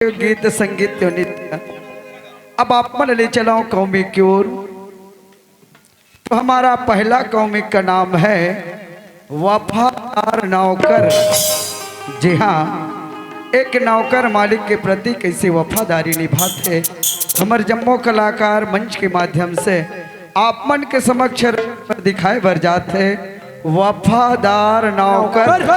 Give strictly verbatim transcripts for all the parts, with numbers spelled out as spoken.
गीत संगीत नृत्य। अब आप मन ले चलाओ कौमी की ओर। तो हमारा पहला कौमी का नाम है वफादार नौकर। जी हाँ, एक नौकर मालिक के प्रति कैसे वफादारी निभाथे, हमर जम्मो कलाकार मंच के माध्यम से आप मन के समक्ष दिखाए बर जाथे वफादार नौकर।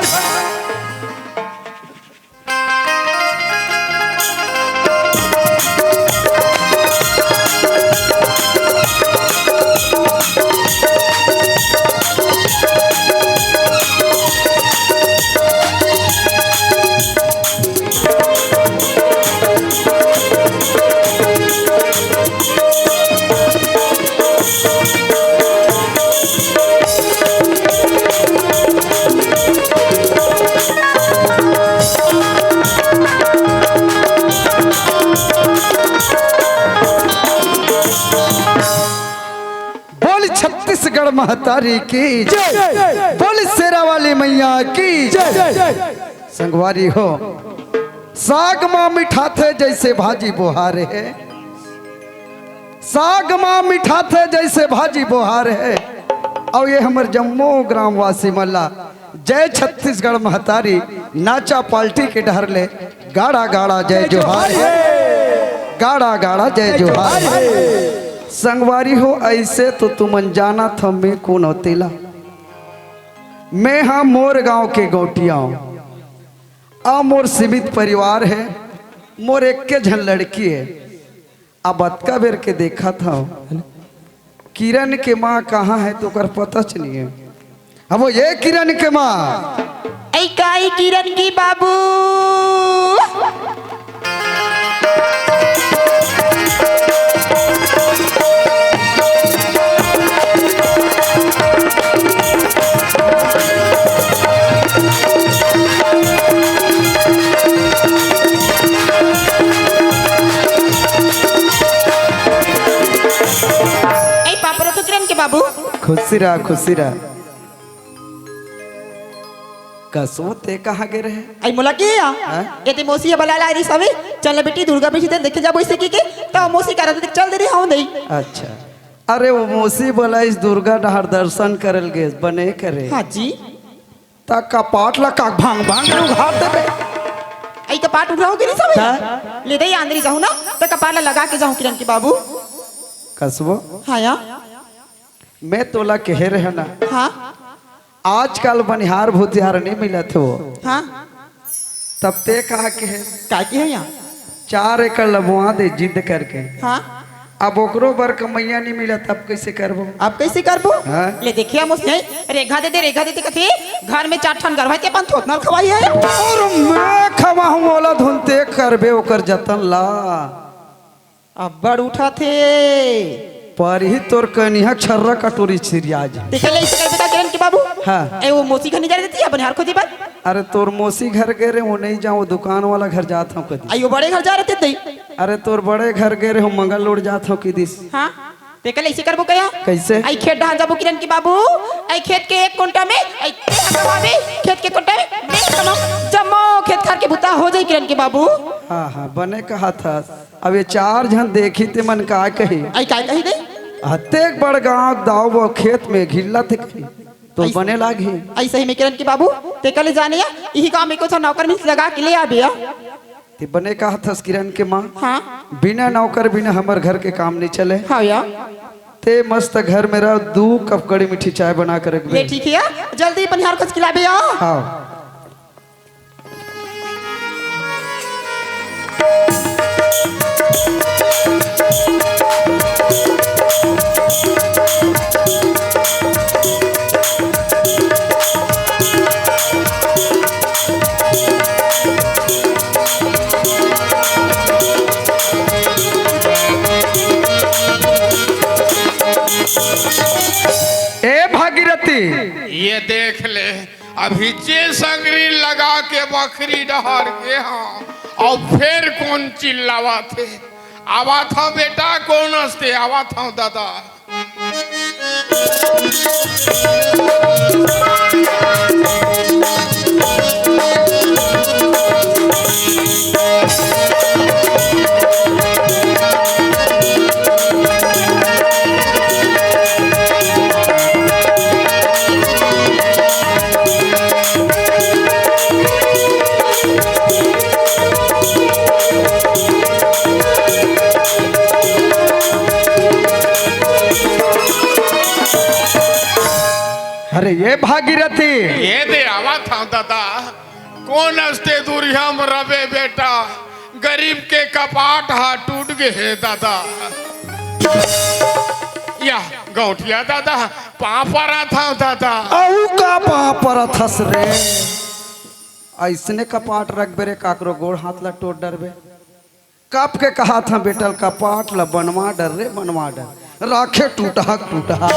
बोल छत्तीसगढ़ महतारी की जय। बोल शेरा वाली मैया की जय। संगवारी हो, साग मा मिठाथे जैसे भाजी बोहार हे, साग मा मिठाथे जैसे भाजी बोहार हे। अउ ये हमर जम्मो ग्रामवासी मन ला जय छत्तीसगढ़ महतारी नाचा पार्टी के डहर ले गाड़ा गाड़ा जय जोहार हे, गाड़ा गाड़ा जय जोहार हे। संगवारी हो, ऐसे तो तुमन जानत हव मैं कोन हों तेला। मैं हा मोर गांव के गौटिया हों। आ मोर सीमित परिवार हे, मोर एक्के झन लड़की हे। अब अतका बेर के देखत हव, किरण के माँ कहाँ हे तो ओकर पता च नइ हे। अब वो ये किरण के माँ। ऐ काई किरण की बाबू। ऐ पापरो तो किरण के बाबू। खुशी रहा, खुशी रहा। कसो ते कहाँ गे रहे? ऐ मोला के या? हाँ? ये ते मौसी बला ला रही सवे। चल ना बेटी, दुर्गा बेटी ते देखे जाबो इसे की के। त मौसी करा ते चल दे रही हूँ नहीं। अच्छा। अरे वो मौसी बोला इस दुर्गा डहर दर्शन करल गे, बने करे। हाँ जी। त कपाट ला का भांग भांग के उघार देबे। ऐ कपाट उघरा हो गे रही सवे। हाँ। ले दे आंदरी जाहूँ ना, त कपाट ला लगा के जाहूँ किरण के बाबू। कसबो। हाँ या। मैं तोला कहे रहे ना। हाँ। आजकल बनिहार भूतिहार नहीं मिलत हो। हाँ। तब ते कहा के हे? का के हे यहाँ? चार एकड़ लबुआ दे जिद करके। हाँ। अब ओकरो बर कमैया नहीं मिलत, तब कैसे करबो? अब कैसे करबो? हाँ। ले देखिया मुझसे, रेघा दे दे, रेघा दे दे कथे, घर में चार ठन गरवा ते अपन थोथना खवाई हे। अउ मैं खवाहूँ ओला धुन ते करबे ओकर जतन ला। अब्बड़ उठाथे। पर ही तोर कनिहा छर्रा कटोरी छिरिया आज। देखे ले इसे कर बेटा किरण के बाबू। हाँ। ए वो मौसी घर नहीं जा रहे थे, बनिहार खोजे बर। अरे तोर मौसी घर गे रहे, वो नहीं जाऊँ, वो दुकान वाला घर जात हूँ कदी। आई वो बड़े घर जा रहे थे तई। अरे तोर बड़े घर गे रहे, वो मंगल लोड जात हूँ किदिस। हाँ। देखे ले इसे करबो कया। कैसे? आई खेत डहान जाबो किरण के बाबू। आई खेत के एक कोंटा में, आई खेत के कोंटा में, देख जम्मो, जम्मो खेत खार के बुता हो जाई किरण के बाबू। हाँ, हाँ, बने कहा था। अब ये चार झन देखी ते मन का कही? आई काय कही दे? अतेक बड़ गांव दाव वो खेत में घिल्ला थे कही, तो ऐसे बने लागी। ऐसे ही में किरण के बाबू, ते कल जाने या, यही गांव में कुछ नौकर मिल लगा के ले आ बिया। ते बने कहा थस किरण के माँ, हाँ। बिना नौकर बिना हमर घर के काम नहीं चले। हाँ या। ते मस्त घर में रह, दू कप कड़ी मीठी चाय बना कर रख ले दे। ठीक है, जल्दी बनिहार खस खिला बिया। हाँ। ए भागीरथी, ये देख ले, अभी जे संगरी लगा के बखरी डहर गे हंव, अउ फेर कोन चिल्लावत हे? आवत हंव बेटा, कोन हस ते? आवत हंव दादा। ए भागीरथी। ए दे आवत हंव दादा। कोन अस्ते दुरिहा म रबे बेटा, गरीब के कपाट हा टूट गे हे दादा। या गौंटिया दादा, पाँव परत हंव दादा। अउ का पाँव परत हस रे? अइसने कपाट रखबे रे, काकरो गोड़ हाथ ला टोर डरबे। कब के कहत हंव बेटा ल कपाट ल बनवा डर रे, बनवा डर, राखे टूटहा टूटहा।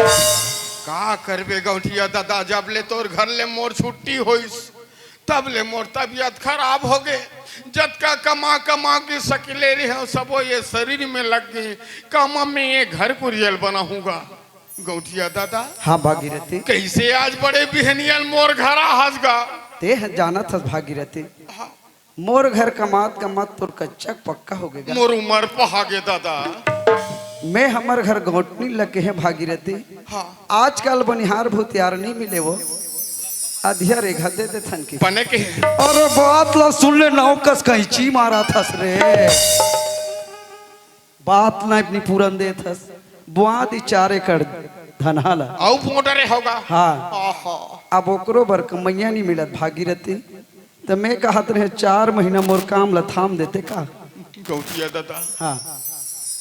का करबे गौंटिया दादा, जब ले तोर घर ले मोर छुट्टी होइस, तब ले मोर तबियत खराब हो गे। जतका कमा कमा के सकेले रेहेंव, सबो ये शरीर में लग गे। कमा में ये घर कुरिया ल बनाहूं गा। गौंटिया दादा। हाँ भागीरथी। कइसे आज बड़े बिहनिया ल मोर घर आहस गा? तें जानत हस भागीरथी, हाँ। मोर घर कमात कमात तोर कच्चा पक्का हो गे गा। मोर उमर पहा गे दादा। मैं हमर घर गौंटनी ल केहेंव भागीरथी। हाँ। आजकल बनिहार भूतियार नइ मिले वो, अधिया रेघा दे देथन कि। बने केहे। अरे बात ला सुन ले, नाव कस कैंची मारत हस रे। बात ला अपनी पूरन देत हस, बोआ दिस चार एकड़ धनहा ला। अउ पोंटा रे होगा। हाँ। आहा। अब ओकरो बर कमइया नइ मिलत भागीरथी। त मैं कहत रहेंव, चार महीना मोर काम ल थाम देते का? गौंटिया दादा। हाँ।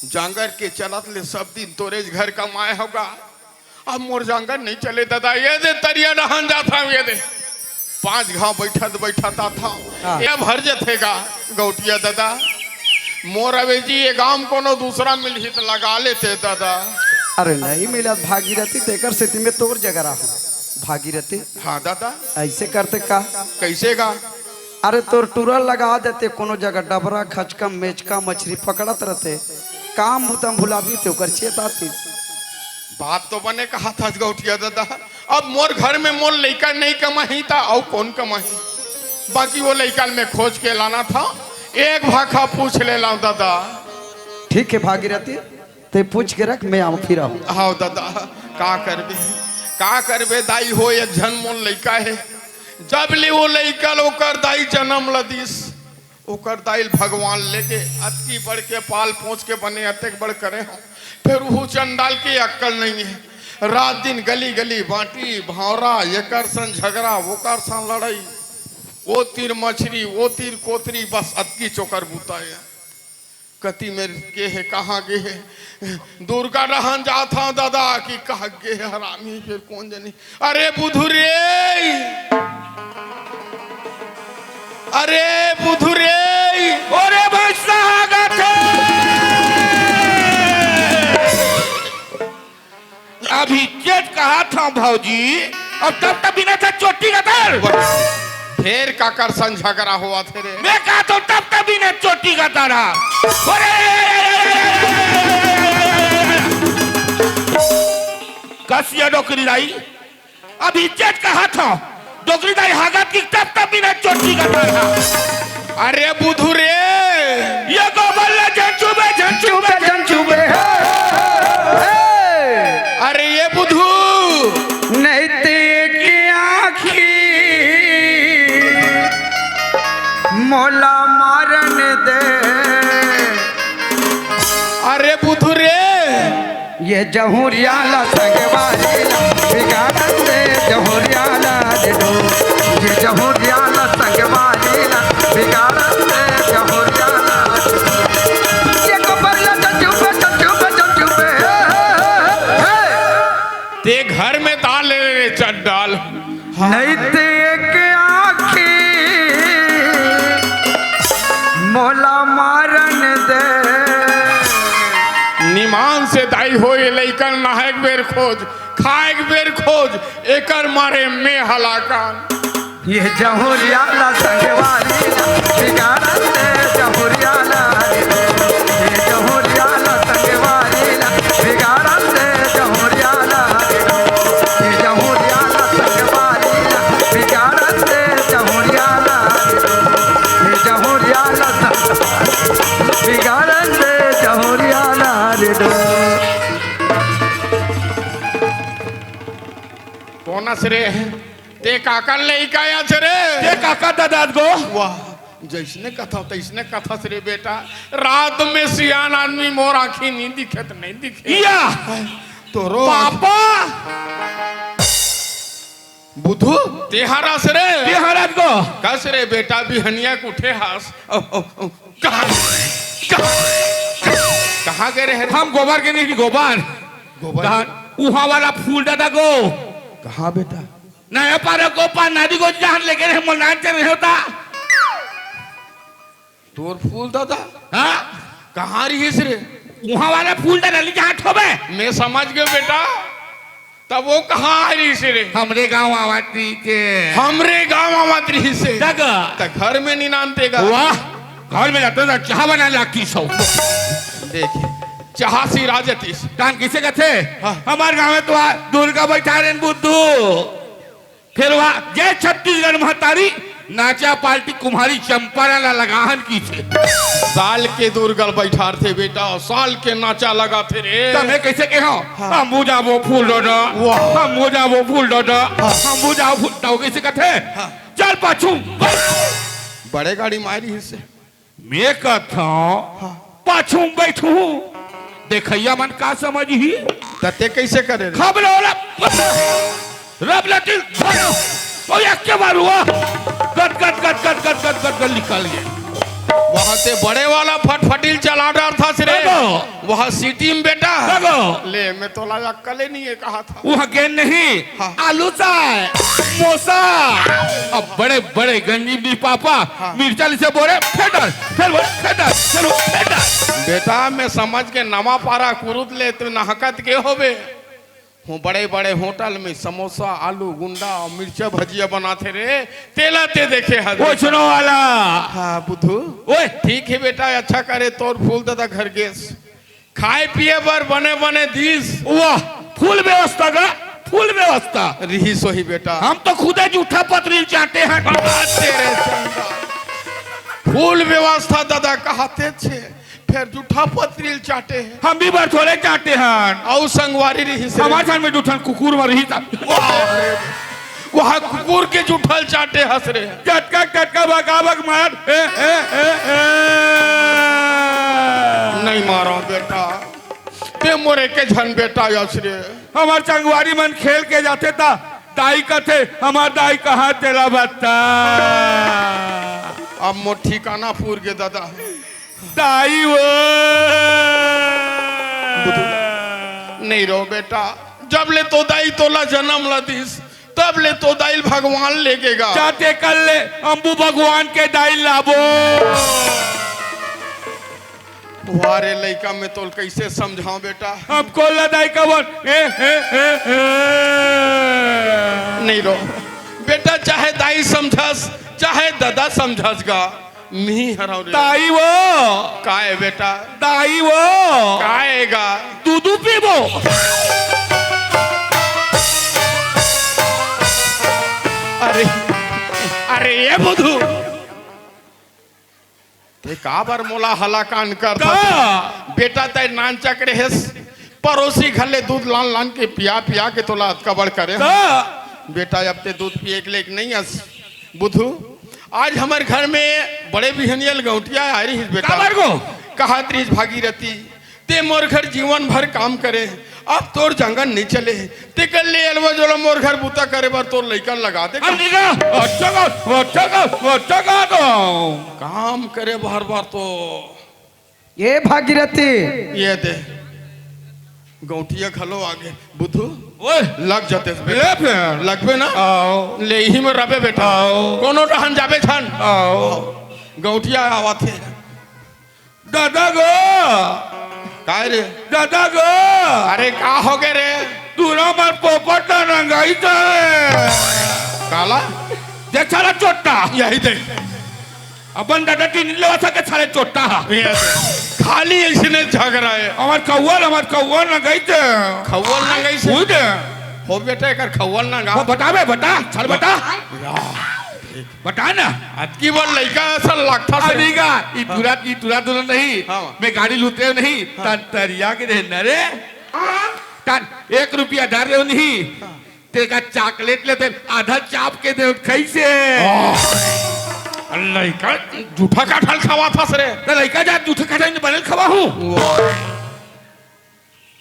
जांगर के चलत ले सब दिन तोरेच घर कमाए होगा। अब मोर जांगर नइ चले दादा, ए दे तरिया डहन जात हंव, ए दे पाँच घांव बइठत बइठत आत हंव। हाँ। ए भर जथे गा गौंटिया दादा। मोर अवेजी ए गांव म कोनो दूसरा मिलही त लगा लेते दादा। अरे नइ मिलत भागीरथी, तेकर सेती मैं तोर जगह रहूं भागीरथी। हाँ दादा। अइसे करते का? कइसे गा? अरे तोर टूरा ल लगा देते कोनो जगह, डबरा, खचका, मेचका, मछरी पकड़त रहते, काम बुता म भुला देते, ओकर चेत आतिस। बात तो बने कहत हस गौंटिया दादा। अब मोर घर में मोर लइका नइ कमाही त अउ कोन कमाही? बाकी वो लइका ल मैं खोज के लानत हंव, एक भाखा पूछ ले लंव दादा। ठीक हे भागीरथी, तें पूछ के रख, मैं आंव फिर आंव। हव दादा, का करबे, का करबे दाई हो, एक झन मोर लइका हे। जब ले वो लइका ल ओकर दाई जनम ल दिस, ओकर दाई ल भगवान लेगे, अतकी बड़ के पाल पोंस के बने अतेक बड़ करे हंव, फेर उहू चंडाल के अक्कल नइ हे। रात दिन गली गली बांटी, भांवरा, एकर संग झगरा, ओकर संग लड़ई, ओ तीर मछरी, ओ तीर कोतरी, बस अतकीच ओकर बुता ए। कति मेर गे हे, कहां गे हे? दुर्गा डहन जात हंव दादा कि कहां गे हे हरामी, फेर कोन जनी। अरे बुधू रे, अरे बुधू रे। अरे भैंसा आगत हे। अभी चेत कहत हंव भौजी, अब तब तब बिना था चोटी का तर। फेर काकर संग झगरा होवत हे रे? मैं कहत हंव तब तब बिना चोटी का तर। अरे! कस ये डोकरी दाई, अभी चेत कहत हंव, डोकरी दाई हागत कि तब तब बिना चोटी का तर। अरे बुधू रे। ये गोबर ला झन छूबे, झन छूबे, झन छूबे। हे, हे, हे। अरे ये बुधू। नैतिक आँखी मोला मारन दे। अरे बुधू रे। ये जहुरिया ला संगवारी ला बिगाड़न दे जहुरिया ला रे डो। ये जहुरिया ला संगवारी ला बिगाड़न दे जहुरिया ला रे डो। ये गोबर ला चुप, चुप, चुप, चुप। हे, हे, हे। ते घर में डाल ले रे चंडाल। नैतिक आँखी मोला मारन दे। निमान से दाई हो ये लइकन नहाए के बेर खोज, खाए के बेर खोज, एकर मारे में हलाकान। ये जहुरिया ला संगवारी ला बिगाड़न दे जहुरिया ला रे। ये जहुरिया ला संगवारी ला बिगाड़न दे जहुरिया ला रे। ये जहुरिया ला संगवारी ला बिगाड़न दे जहुरिया ला रे। ये जहुरिया ला संग-, बिगाड़न दे जहुरिया ला रे। कोन अस रे? ते काकर लइका अस रे? ते काकर ददा गो? वाह, जइसने कथव तइसने कथस रे बेटा। रात में सियान आदमी मोर आँखी नइ दिखे त नइ दिखे। या! तोरो पापा! बुधू, तेहार आस रे। तेहार आज को। कस रे बेटा, बिहनिया के उठे हास। ओ, ओ, ओ, कहाँ, कहाँ, कहाँ गए रहे रे? हम गोबर के नहीं, गोबर। गोबर? कहाँ? उहाँ वाला फूल दादा को। कहाँ बेटा? नया पारा को पान नदी को जहाँ लेके रहे, मोर नान चल रहे होता। तोर फूल दादा? हाँ? कहाँ रहिस रे? उहाँ वाला फूल दादा ली जहाँ ठोबे। मैं समझ गयो बेटा। तब वो कहाँ रहिस रे? हमरे गाँव आवत रहिस हे। हमरे गाँव आवत रहिस हे। तक? त घर में नहीं नानते गा। वाह, घर में रहते तो चाह बना लागती सौ। देखिए, चाह सी राजतीस। तान किसे कथे? हाँ। हमार गाँव में तो आ दुर्गा बैठा रहे बुद्धू। फेर वहाँ जय छत्तीसगढ़ महतारी नाचा पार्टी कुम्हारी चंपारण ला लगाहन किथे। साल के दुर्गा ल बैठारथे बेटा, साल के नाचा लगाथे रे। त मैं कैसे कहे हँव? हाँ। हम बुझाबो फूल दादा, वाह। हम बुझाबो फूल दादा, हाँ। हम बुझाबो फूल, त वो कैसे कथे? हाँ। चल पाछू। बड़े गाड़ी मारी हिस्से। मैं कथंव, हाँ। पाछू में बैठहूँ, देखइया मन का समझही? त ते कैसे करे रे? खबरोला रब लटिल धरो, ओ एक के बार हुआ, गट, गट, गट निकल गए। वहाँ ते बड़े वाला फटफटील चला डारथस रे। देखो। वहाँ सिटी में बेटा। देखो। ले, मैं तोला अक्कले नहीं है कहा था। वहाँ गेंद नहीं, हाँ। आलू सा है, मोसा। अब बड़े बड़े गंजीव जी पापा, हाँ। मिर्चा लिसे बोरे, फेंक डार, फेर बोरे, फेंक डार, फेर बोरे, फेंक डार। बेटा, मैं समझ के नवा पारा कुरुत ले, तू नहकत के होबे। हो बड़े बड़े होटल में समोसा, आलू गुंडा और मिर्चा भजिया बनाथे रे, तेला ते देखे हस। ओछनो वाला। हाँ, बुधू। ओए। ठीक है बेटा, अच्छा करे तोर फूल दादा घर गेस। खाए पिए बर बने बने दीस। वाह, फुल व्यवस्था गा, फुल व्यवस्था। रिहिस होही बेटा। हम तो खुदे जूठा पतरी ल चाटे हन। बात तेरे चंदा। फुल व्यवस्था दादा कहते छे, फेर जूठा पतरी ल चाटे हे। हम भी बर थोड़े चाटे हन। अउ संगवारी रिहिस रे। हमार संग में दू ठन कुकुर मर रही था। वाह रे। वहाँ कुकुर के जूठा ल चाटे हस रे। टटका, टटका, बका, बक मार। ए, ए, ए, ए। नहीं मारो बेटा, ते मोरे के झन बेटा यस रे। हमार संगवारी मन खेल के जाथे ता दाई कथे, हमार दाई कहाँ तेला बता। अब मोर ठिकाना पूर गे दादा। दाई वो। नहीं रो बेटा, जब ले तो दाई तोला जन्म ला दिस, तब ले तो दाई भगवान लेगेगा। जाते कर ले, अम्बू भगवान के दाई लाबो। वारे लइका, मैं तोल कैसे समझाऊं बेटा? हमको ला दाई का बोल। ए, ए, ए, ए। नहीं रो बेटा, चाहे दाई समझस, चाहे दादा समझस गा। मी हरव रे। दाई वो। काय बेटा? दाई वो। काय गा? दूधू पीबो। अरे, अरे ये बुधू, ते काबर मोला हलाकान कर का? बेटा, तै नान चकरे हेस, परोसी घर ले दूध लान लान के पिया पिया के तोला अतका बड़ करे। का? बेटा, अब ते दूध पिए के लेक नहीं अस। बुधू, आज हमर घर में बड़े बिहनियल गौटिया आ रही बेटा। काबर गो? कहत रही भागीरथी, ते मोर घर जीवन भर काम करे, अब तोर जंगन नहीं चले, ते कर ले अलवा जोला मोर घर बूता करे बर तोर लइका लगा दे। अब निका, अच्छा का, अच्छा का, अच्छा का तो। काम करे बार बार तो। ये भागीरथी। ये दे। गौटिया घलो आगे। बुधू। ओए। लग जाते बे। ले फेर। लगबे ना? आओ। ले इही में रबे बेटा। आओ। कोनो डहन जाबे झन। आओ। गौटिया आवत हे। दादा गो। काय रे? दादा गो। अरे का हो गए रे? दूरा मार पोपट ना रंगाई जाए। काला? जे साला चोट्टा। यही दे। अपन दादा टीन लेवा सके साले चोट्टा हा। ये खाली ऐसने झगड़ा है। हमार कौवल, हमार कौवल ना गई थे। खौवल ना गई से? उई दे। हो बेटा, एकर खौवल ना गा। वो बता बे, बता, चल बता। या, बता ना। अतकी बार लइका ऐसा लगता से। अरे गा, ई तुरंत, ई तुरंत, तुरंत नहीं। हाँ। मैं गाड़ी लूटे नहीं, हाँ। तन तरिया के दे न रे। तन एक रुपया धर रहे नहीं। हाँ। तेका चॉकलेट लेते, आधा चाप के दे, कैसे? आह, लइका जूठा काठल खवाथस रे। त लइका जा जूठा काठल बनल खवाहूँ। वाह।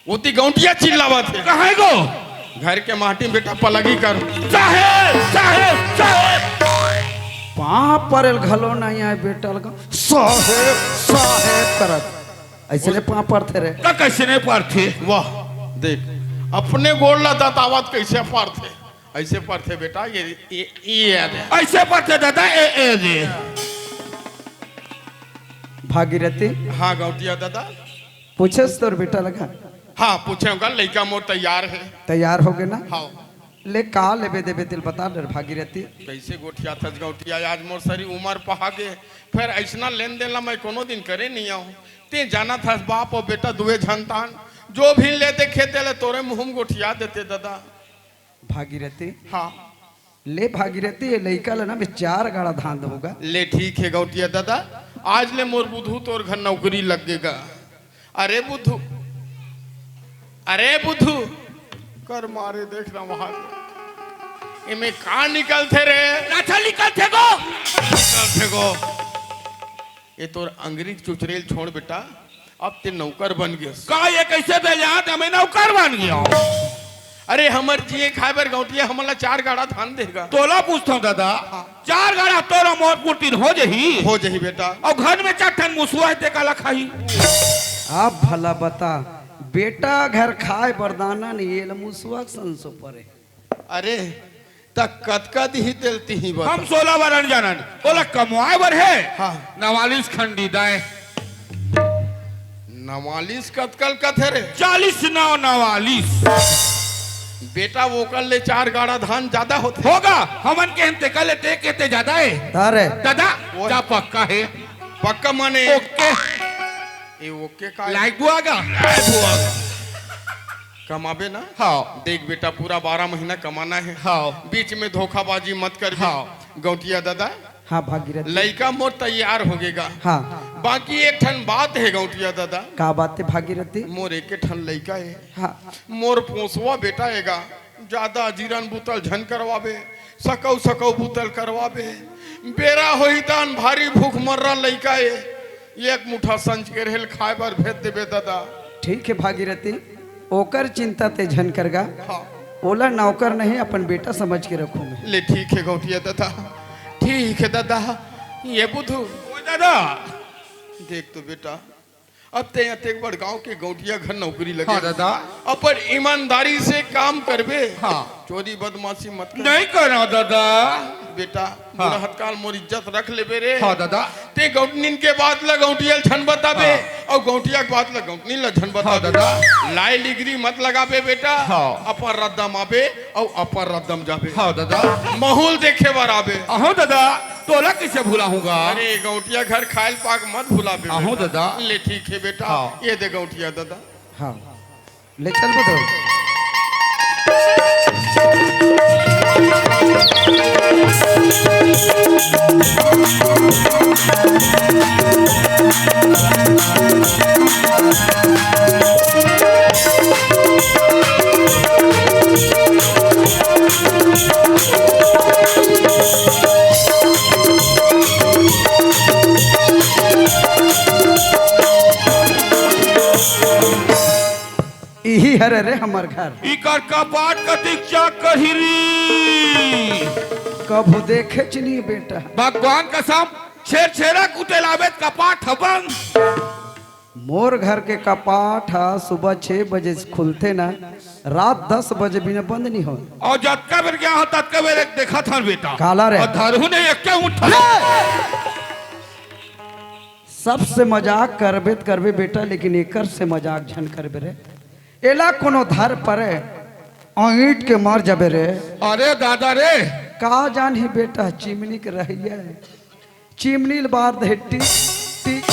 ओती गौंटिया चिल्लावत हे। कहाँ हे गो? घर के माटी में बेटा पलगी कर। साहेब, साहेब, साहेब। पाँव परेल घलो नहीं आय बेटा लगा। साहेब, साहेब करत। अइसने पाँव परथे रे। त कइसने परथे? वाह, देख, अपने गोड़ ला दतावत कइसे परथे? अइसे परथे बेटा, ये, ये, ये याद हे। अइसे परथे दादा, ए, ए, ए। भागीरथी। हाँ, गौंटिया दादा। पूछेस तोर बेटा लगा? हाँ, पूछेंव गा, लइका मोर तैयार हे। तैयार होगे ना? हाँ। ले, का लेबे देबे तेला बता डर भागीरथी। कइसे गोठियाथस गौंटिया, आज मोर सरी उमर पहा गे, फेर अइसना लेन देन ला मैं कोनो दिन करे नइ हंव। तें जानत हस बाप अउ बेटा दुए झन तान, जो भी लेथे खेते ले तोरे मुंह में गोठिया देथे दादा। भागीरथी। हाँ। ले भागीरथी, ये लइका ला ना मैं चार गाड़ा धान दूंगा। ले ठीक हे गौंटिया दादा, आज ले मोर बुधू तोर घर नौकरी लग गे गा। अरे बुधू, अरे बुधू, कर मारे देख ना वहां से। एमे का निकलथे रे? लाठा निकलथे गो। निकलथे गो। ये तोर अंगरी के चुचरेल छोड़ बेटा, अब तें नौकर बन गेस। का ये कइसे दे जात, मैं नौकर बन गेंव? अरे हमर जिए खाए बर गौंटिया हमन ला चार गाड़ा धान देगा। तोला पूछथंव दादा, हाँ। चार गाड़ा तोर मोर पुरती हो जही? हो जही बेटा। अउ घर में चार ठन मुसवा हे, तें काला खाही? अब भला बता, बेटा घर खाए बर दाना नइ हे, एला मुसवा के संसो परे। अरे, त कतका दिही तेला तिही बता। हम सोला बर अन जानन, ओला कमवाए बर हे। हाँ। नवालिस खंडी दाएं। नवालिस कतका ल कथे रे? चालीस नौ नवालिस। बेटा, ओकर ले चार गाड़ा धान जादा होथे। होगा, हमन के हन तेकर ले ते के ते जादा हे। अरे। दादा, वो जा पक्का हे। पक्का माने? ओके। ए, ओके का हे? लाइक बुआ गा। लाइक बुआ गा। कमाबे ना? हाँ। देख बेटा, पूरा बारह महीना कमाना हे। हाँ। बीच में धोखाबाजी मत कर। हाँ। गौंटिया दादा। हाँ, भागीरथी। लइका मोर तैयार होगे गा। हाँ। बाकी एक ठन बात हे गौंटिया दादा। का बात हे भागीरथी? मोर एक ठन लइका हे। हाँ। मोर पोसवा बेटा हे गा। जादा अजीरन बुतल झन करवाबे, सकौ सकौ बुतल करवाबे। बेरा होही तहन भारी भूख मर्रा लइका हे। एक मुठा संझ के रेहे ल खाए बर भेज देबे दादा। ठीक हे भागीरथी, ओकर चिंता तें झन कर गा। हाँ। ओला नौकर नहीं, अपन बेटा समझ के रखहूं मैं। ले ठीक हे गौंटिया दादा, ठीक हे दादा। ए बुधू। ओ दादा। देख तो बेटा, अब तें अतेक बड़ गांव के गौंटिया घर नौकरी लगे। हाँ दादा। अपन ईमानदारी से काम करबे। हाँ। चोरी बदमाशी मत कर। नहीं करंव दादा। बेटा, हाँ। बुढ़त काल मोर इज्जत रख लेबे रे। हाँ दादा। तें गौंटनिन के बात ला गौंटिया ल झन बताबे, हाँ। अउ गौंटिया के बात ला गौंटनिन ला झन बताबे। हाँ दादा। लाय लिगरी मत लगाबे बेटा। हाँ। अपन रद्दा म आबे अउ अपन रद्दा म जाबे। हाँ दादा। महूं ल देखे बर आबे। अहो दादा, तोला कइसे भुलाहूं गा? अरे गौंटिया घर खाए ल पाक मत भुलाबे बेटा। अहो दादा। ले ठीक हे बेटा। हाँ। ए दे गौंटिया दादा। हाँ। ले चल बे तो। इही हरे रे हमर घर। इकर कपाट कतिक चाक करही री। कभू देखेच नहीं बेटा। भगवान कसम, छेरछेरा कुटेल आबे त कपाट ह बंद। मोर घर के कपाट ह सुबह छह बजे से खुलथे ना, रात दस बजे बिना बंद नहीं होय। अउ जतका बेर गेंव ततका बेर एक देखत हन बेटा। काला रे? अउ धरहूं नहीं एक के उठा। सबसे मजाक करबे त करबे बेटा, लेकिन एकर से मजाक झन करबे रे। एला कोनो धर परे, अईंठ के मर जाबे रे। अरे दादा रे। का जानही बेटा, चिमनी के रहइया हे। चिमनी ल बार दे, टिक, टिक।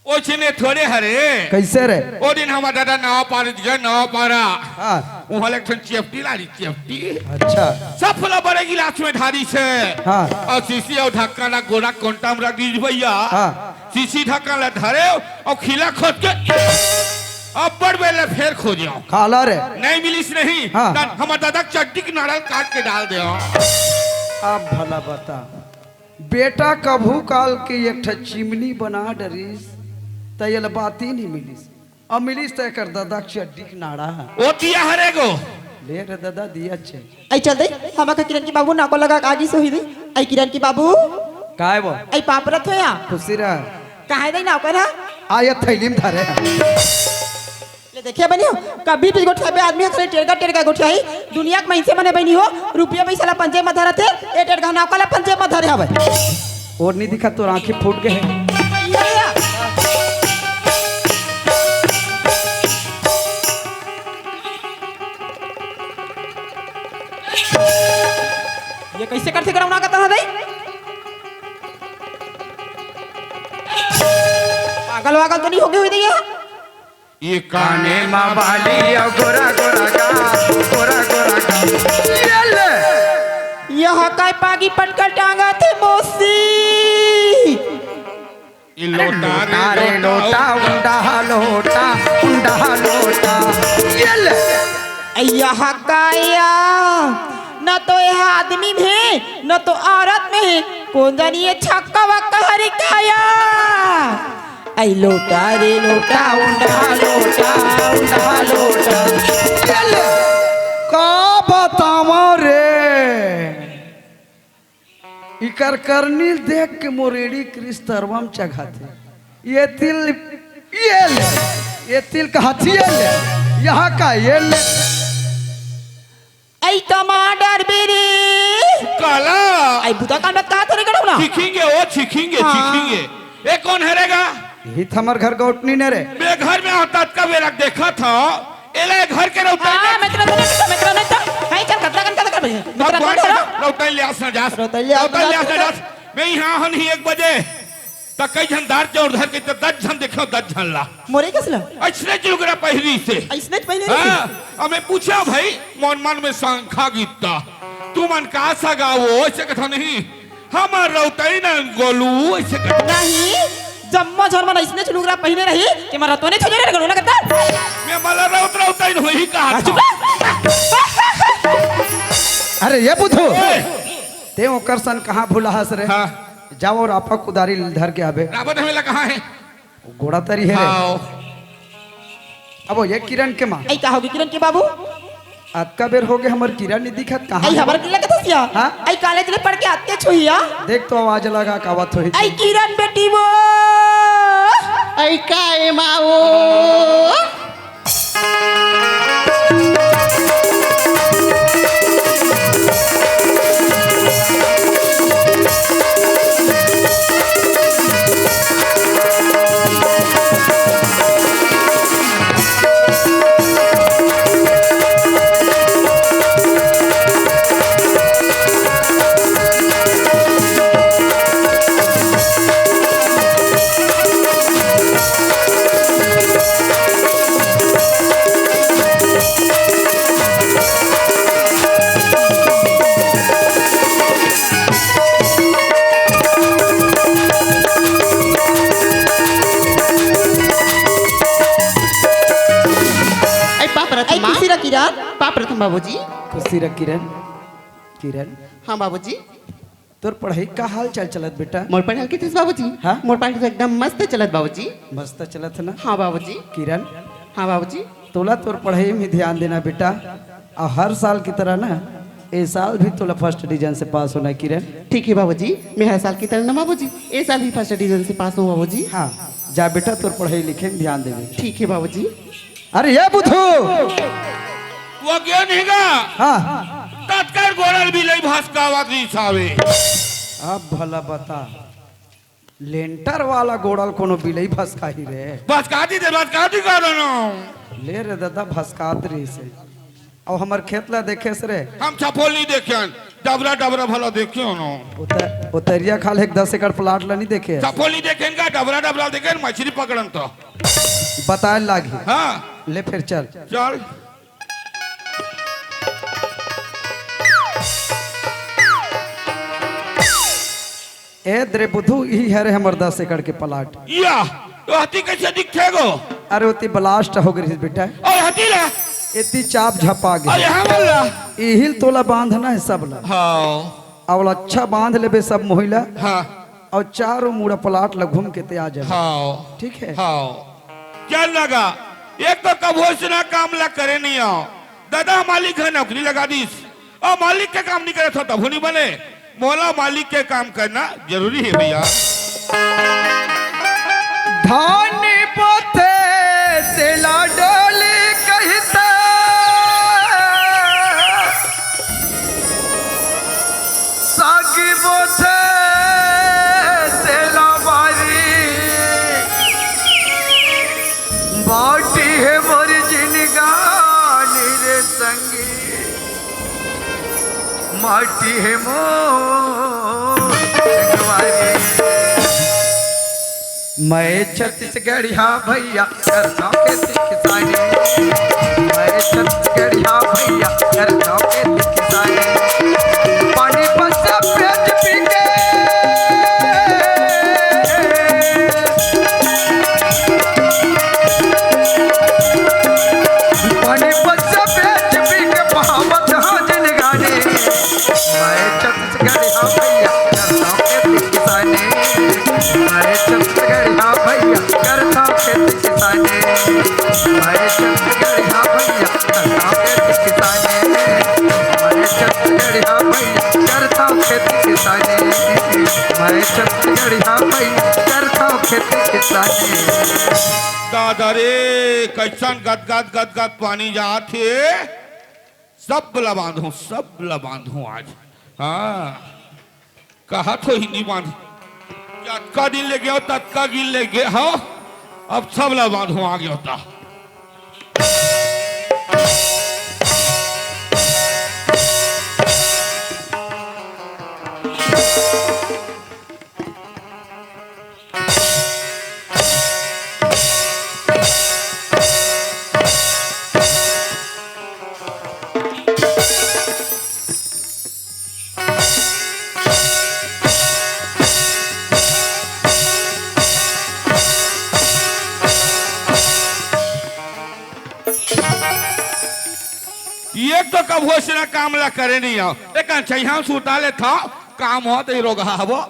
ओइसने थोड़े हरे। कइसे रे? ओ दिन हमर दादा नवापारा जी के नवापारा। हाँ। उहाँ ले एक ठन चेपटी लानिस, चेपटी। अच्छा। सब फूला बड़े गिलास में ढारिस हे। हाँ। अउ शीशी अउ ढक्कन ला गोड़ा कोंटा में रख दीस भइया। हाँ। शीशी ढक्कन ला धरेंव अउ खिला खोज के अब्बड़ बेर ले फेर खोजेंव। काला रे? नहीं मिलिस नहीं। हाँ। त हमर दादा के चड्डी के नाड़ा ल काट के डाल देंव। अब भला बता। बेटा कभू काल के एक ठा चिमनी बना डरिस, त एला बाती नहीं मिलिस। अब मिलिस त एकर ददा के चड्डी के नाड़ा। ओ दिया हरे गो। ले रे ददा, दिया छे। आई चल दे, हमर के किरण के बाबू नाको लगा के आगी सोही दे। आई किरण के बाबू। काय वो? आई पापरत हो या? खुशी रह। काहे दे नाको ना? आ ये थैली में धरे हे। ले देखिया बनी हो, कभी भी गोठियाबे आदमी ह खाली टेड़गा टेड़गा गोठियाही। दुनिया के मइनसे मने बनी हो, रुपया पइसा ला पंजे म धरथे, ए टेड़गा नाको ला पंजे म धरे हवय। और नहीं दिखा, तोर आंखें फूट गए हैं। ये या। ये कइसे करथे गड़ौना का तरह दे? पागल वागल तो नहीं हो गई हुई दे ये? ये काने मा बाली अउ गोरा गोरा का, गोरा गोरा का। ये ले। यह काय पागी पटकल टांगा थे मोसी। ये लोटा रे लोटा, लोटा, उंडा लोटा, उंडा लोटा। ये ले। यह काया, न तो यह आदमी में, न तो औरत में, कौन जानी ये छक्का वक्का हरी काया। आई लोटा रे लोटा, उंडा लोटा, उंडा लोटा। चल। का बतावा रे, इकर करनी देख के मोर एड़ी क्रिस्तरवा म चघाथे। ये तिल, ये ले, ये तिल कहा थी, ये ले, यहाँ का ये ले। आई टमाटर बेरी। काला। आई बुता कान मत कहा थोड़ी करो ना। चीखेंगे, ओ चीखेंगे, हाँ। चीखेंगे। ए कौन हरे गा? यही त हमर घर गौटनी ने रे। मैं घर में होता का बेरा देखा था। एला घर के रौतई हाँ, ने। मैं तेरा नहीं, मैं तेरा नहीं था। हाय चल कतरा कन कतरा कर भैया। मैं तेरा कौन कौन करो? रौतई ले आस ना जास। रौतई ले आस रौतई ना ले आस ना जास। जास। मैं यहाँ हन ही एक बजे। त कई झन दार के और धर के त दस झन देखो, दस झन ला। मोरे कस ला? अइसने च लुगरा पहिरी से। अइसने च पहिरी से? हाँ, अब मैं पूछा भाई, मन मन में शंखा गीता। तू मन का सगा वो, ऐसे कथा नहीं। हमर रौतई न गोलू, ऐसे कथा। नहीं, जम्मा झन मन अइसने च लुगरा पहिने रही, कि मरा तो नहीं छोड़े रे गोलू ना करता। मैं मला रौत रौतई न वही कहा हाँ, था। चुप रह। अरे ये बुधू, ए। ते ओकर सन कहाँ भुला हस रे? हाँ। जाओ रापा कुदारी धर के आबे। रापा धमेला कहाँ है? गोड़ा तरी हे रे। हाव। अब ये किरण के माँ। आई का होगे किरण के बाबू? अतका बेर होगे हमर किरण नहीं दिखत, कहाँ आई हे? हमर किरण के दसिया? हाँ? आई कॉलेज ले पढ़ के आते छुहिया? देख तो आवाज लगा का बात होही। आई किरण बेटी वो। आई का ए माँ वो? आई पाप रतन आई माँ। खुशी रह किरण। पाप रतन बाबूजी। खुशी रह किरण। किरण। हाँ बाबूजी। तोर पढ़ाई का हाल चाल चलत बेटा? मोर पढ़ाई के चलत बाबूजी? हाँ? मोर पढ़ाई तो एकदम मस्त चलत बाबूजी। मस्त चलत है ना? हाँ बाबूजी। किरण। हाँ बाबूजी। तोला तोर पढ़ाई में ध्यान देना बेटा, और हर साल की तरह ना ए साल भी तोला फर्स्ट डिवीजन से पास होना है किरण। ठीक है बाबूजी, मैं हर साल की तरह ना बाबूजी, ए साल भी फर्स्ट डिवीजन से पास हूँ बाबूजी। हाँ, जा बेटा तोर पढ़ाई लिखे में ध्यान देवे। ठीक है बाबूजी। अरे ये बुधू। वो गया नहीं गा। हाँ। तत्कर गोड़ल बिलई भसकावत रहिस हावे। अब भला बता, लेंटर वाला गोड़ल कोनो बिलई भसकाही रे। भसकाती दे, भसकाती का दोनों। ले रे दादा, भसकात रहिस हे। अउ हमर खेत ला देखेस रे। हम छपोल नहीं देखेन, डबरा डबरा भला देखे हो ना। उतर-, उतरिया खाल एक दस एकड़ प्लाट ला नहीं देखे। छपोल नहीं देखेन का, डबरा डबरा देखेन, मछली पकड़न तो। बताए लागी। हाँ। ले फिर चल। चल। ए द्रे बुधू, इही हरे हमर दस एकड़ के प्लाट। या, तो हती कैसे दिखथे गो? अरे ओती ब्लास्ट हो गई बेटा। और हती ला? एती चाप झपा गई। और यहाँ वाला? इहिल तोला बांधना है सब ला। हाँ। अउ अच्छा बांध लेबे सब मोहिला। हाँ। अउ चारों मुड़ा प्लाट ला घूम के ते आ जाबे। हाँ। ठीक है? हाँ। चल लगा। एक तो कभू अइसना काम ला करे नइ हंव। दादा मालिक ह नौकरी लगा दिस, अउ मालिक के काम नइ करत हंव तभू नइ बने। मोला मालिक के काम करना जरूरी हे भइया। धान बोथे तेला डोली कहिथे, सागी बोथे तेला बारी, बाटी हे मोर जिनगानी रे संगी, माटी हे मोर संगवारी। मैं छत्तीसगढ़िया भइया, करथंव खेती किसानी। मैं छत्तीसगढ़िया भइया, करथंव खेती किसानी। पानी पस्सा पेट पी के, पानी पस्सा पेट पी के बहावत हंव जिनगानी। मैं छत्तीसगढ़िया भइया, करथंव खेती किसानी। मैं छत्तीसगढ़िया भइया, करथंव खेती किसानी। मैं छत्तीसगढ़िया भइया, करथंव खेती किसानी। मैं छत्तीसगढ़िया भइया, करथंव खेती किसानी। मैं छत्तीसगढ़िया भइया, करथंव खेती किसानी। दादा रे, कइसन गदगद गदगद पानी जात हे। सब ला बांधहूं, सब ला बांधहूं आज। हां, कहत हों हिंदी बांध। जतका दिन ले गेंव, ततका दिन ले गेंव। अब सब ला बांधहूं, आ गेंव त। एक तो कभू अइसना काम ला करे नइ हंव, एक अंछइहा सुता लेथंव, काम होत ही रोगहा हवो।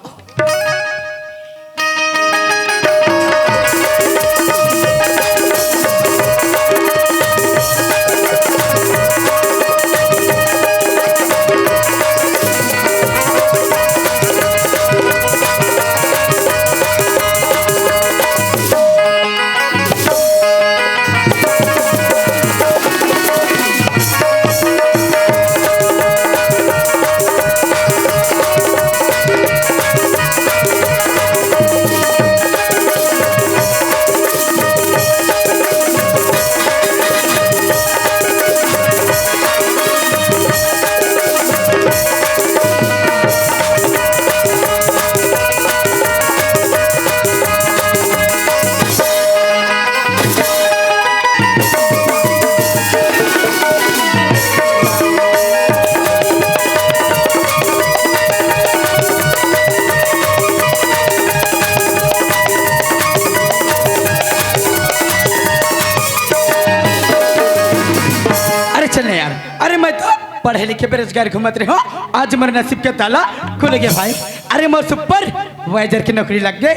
अरे चल ना यार, अरे मैं तो पढ़े लिखे बेरोजगार घूमत रहे हंव, आज मोर नसीब के ताला खुल गे भाई। अरे मोर supervisor के नौकरी लग गे।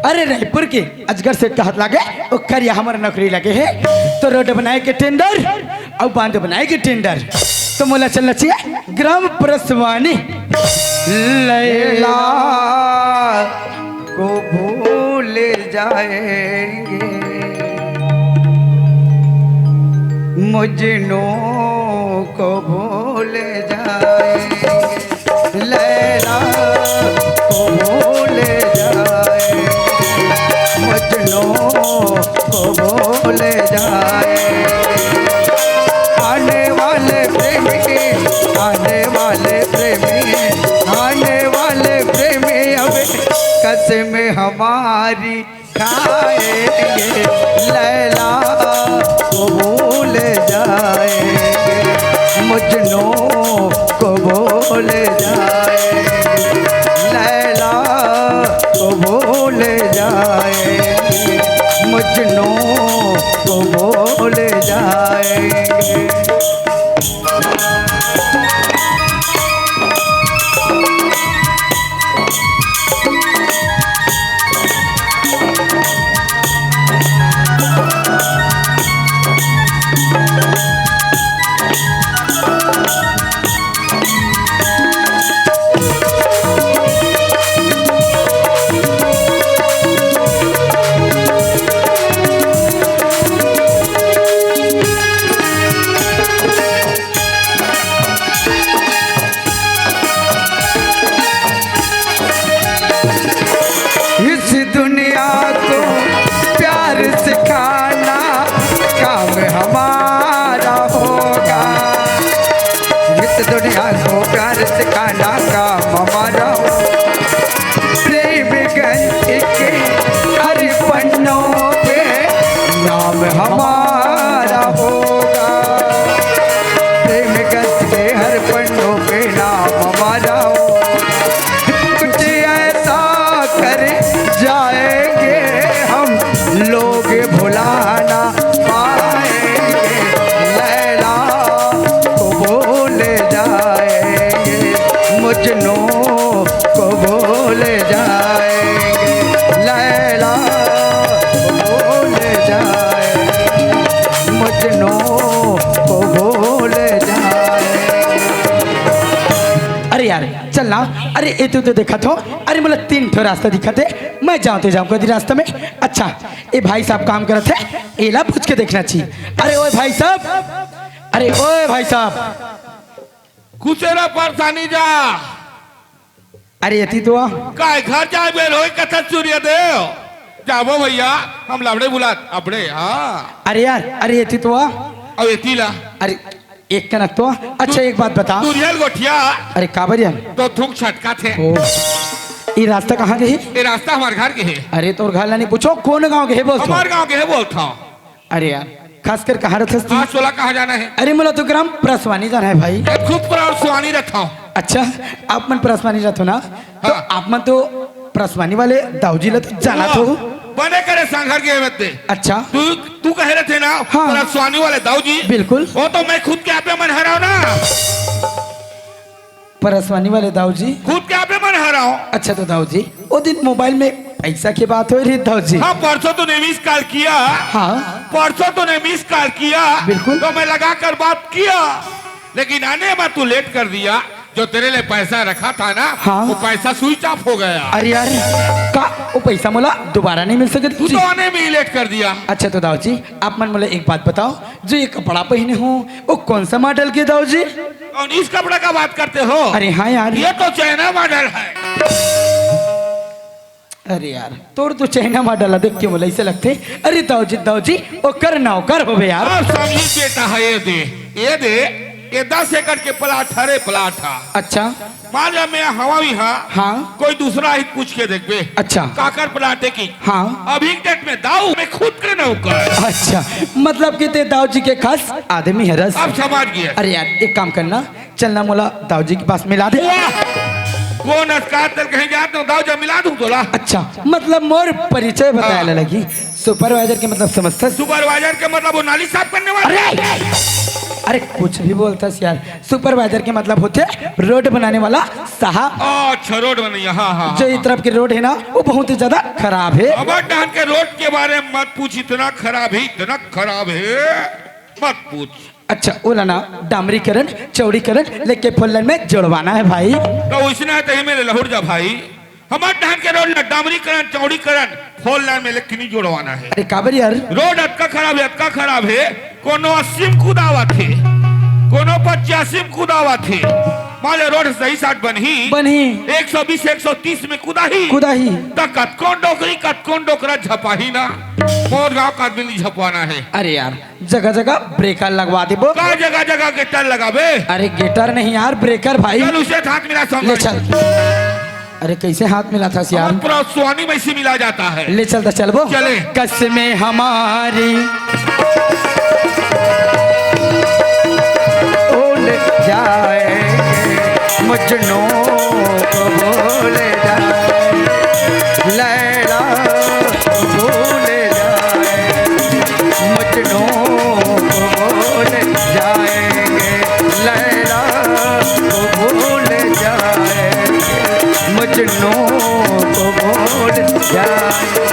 अरे रायपुर के अजगर सेठ के हाथ लागे, ओकर यहां मोर नौकरी लगे हे। तो रोड बनाए के टेंडर अउ बांध बनाए के टेंडर, तो मोला चलना चाहिए ग्राम प्रसवानी। लैला को भूल जाएंगे, मजनू को भूल जाएंगे। लैला को भूल जाएंगे, मजनू को भूल जाएंगे। आने वाले प्रेमी, आने वाले प्रेमी, आने वाले प्रेमी अब कसम हमारी खाएंगे। लैला को भूल जाएंगे, मजनू को भूल जाएंगे। लैला को भूल जाएंगे, मजनू को भूल जाएंगे। हमारा होगा। प्रेमगंज के हर पन्नों पे नाम हमारा होगा। कुछ ऐसा कर जाएंगे हम, लोग भुला ना पाएंगे। लैला को भूल जाएंगे, मजनू को भूल जाएंगे, लैला को भूल जाएंगे, मजनू को भूल जाएंगे। अरे यार, चल ना। अरे, ये तो, तो देखा था। अरे, मतलब, तीन ठो रास्ता दिखा थे, मैं जाऊँ तो जाऊँ कदी रास्ता में। अच्छा, ये भाई साहब काम करत है, एला पूछ के देखना चाहिए। अरे, ओए भाई साहब, अरे, ओए भाई साहब, कुछ ना परेशानी जा। अरे, एती तो आ। काय घर जाए बेर होय कथा सूर्य देव। जाबो भैया, हम लबड़े बुलात, अबड़े, हाँ। अरे यार, अरे, एती तो आ। अब एती ला। अरे, एक कनक तो आ। अच्छा, एक बात बता। तू रियल गोठिया। अरे, काबर यार? तो थूक छटका थे। ओ, ये रास्ता कहाँ के हे? ये रास्ता हमारे घर के हे। अरे, तोर घर ला नहीं पूछो, कौन गांव के हे बोल तो। हमारे गांव के हे बोलता हूँ। अरे यार, खासकर कहाँ रहथस तू? आज तोला कहाँ जाना है? अरे, मोला तो ग्राम परसवानी जाना है भाई। मैं खुद परसवानी रहता हूँ। अच्छा, आप मन परसवानी रहथो ना? तो हाँ। आप मन तो परसवानी वाले दाऊजी ला तो जानत हो। बने करे संघर के मत दे। अच्छा। तू, तू कहे रहथे ना, हाँ। परसवानी वाले दाऊजी। बिल्कुल। वो तो मैं खुद के आपे मन हराव ना। परसवानी वाले दाऊजी। खुद के आपे मन हराव। अच्छा तो दाऊजी, वो दिन मोबाइल में पैसा के बात हो रही दाऊजी। हाँ, परसों तूने मिस कॉल किया। हाँ। परसों तूने मिस कॉल किया। बिल्कुल। तो मैं लगा कर बात किया, लेकिन आने में तू लेट कर दिया। जो तेरे लिए पैसा रखा था ना, हाँ। वो पैसा स्विच ऑफ हो गया। अरे यार, का वो पैसा मोला दोबारा नहीं मिल सके तू जी? तो आने में ही लेट कर दिया। अच्छा तो दाऊजी, आप मन मोला एक बात बताओ, जो ये कपड़ा पहने हो, वो कौन सा मॉडल के दाऊजी? कौन इस कपड़ा का बात करते हो? अरे हाँ यार। ये तो चाइना मॉडल है। अरे यार, तोर तो चाइना मॉडल देख के मोला ऐसे लगथे। अरे दाऊजी, दाऊजी, ओकर नौकर होबे यार। अब समझी बेटा है, ये दे, ये दे, ये दस एकड़ के प्लाट हरे, प्लाट हा। अच्छा। मान जा मैं हवा भी हा, हाँ। कोई दूसरा ही पूछ के देखबे। अच्छा। काकर प्लाट है की? हाँ। अभी डेट में दाऊ मैं खुद के नौकर। अच्छा, मतलब कि ते दाऊजी के खास आदमी हरस। अब समझ गया। अरे यार, एक काम करना, चलना मोला दाऊजी के पास मिला दे। वाह! कौन अस्कार तेल कहीं जात हो, दाऊ जब मिला दूं तोला। अच्छा, मतलब मोर परिचय बताए हाँ। ला लगी। सुपरवाइजर के मतलब समझथस? सुपरवाइजर के मतलब वो नाली साफ करने वाला। अरे, अरे कुछ भी बोलथस यार। सुपरवाइजर के मतलब होथे रोड बनाने वाला साहब। अच्छा, रोड बनैया, हाँ, हाँ, जो हाँ। ये तरफ के रोड है ना, वो बहुत ही ज्यादा खराब है। अब डाहन के रोड के बारे में मत पूछ, इतना खराब है, इतना खराब है, मत पूछ। अच्छा, ओला ना डामरीकरण, चौड़ीकरण लेके फोर लेन में जोड़वाना है भाई। तो उसने तो ही मेरे लहुर जा भाई, हमार डाहन के रोड ला डामरीकरण, चौड़ीकरण, फोर लेन में लेके नहीं जोड़वाना है। अरे काबर यार? रोड अतका खराब है, अतका खराब है, कोनो अस्सी में कुदावत है, कोनो पचासी में कुदावत है। मान ले रोड सही साठ बनही, बनही। एक सौ बीस, एक सौ तीस में कुदाही, कुदाही। त कतकोन डोकरी, कतकोन डोकरा झपाही ना। मोर गांव का आदमी नहीं झपवाना है। अरे यार, जगह जगह ब्रेकर लगवा देबो। का जगह जगह गेटर लगाबे? अरे गेटर नहीं यार, ब्रेकर भाई। चल उसे हाथ मिला समझ। ले चल। अरे कैसे हाथ मिलाथस यार? हमारे पूरा स्वानी में से मिला जाता है। ले चल तो चलबो। चले। कसमें हमारी भूल जाए, मजनू को भूल जाए, लैला को भूल जाए, मजनू को भूल जाएंगे, लैला को भूल जाएंगे, मजनू को भूल जाएंगे।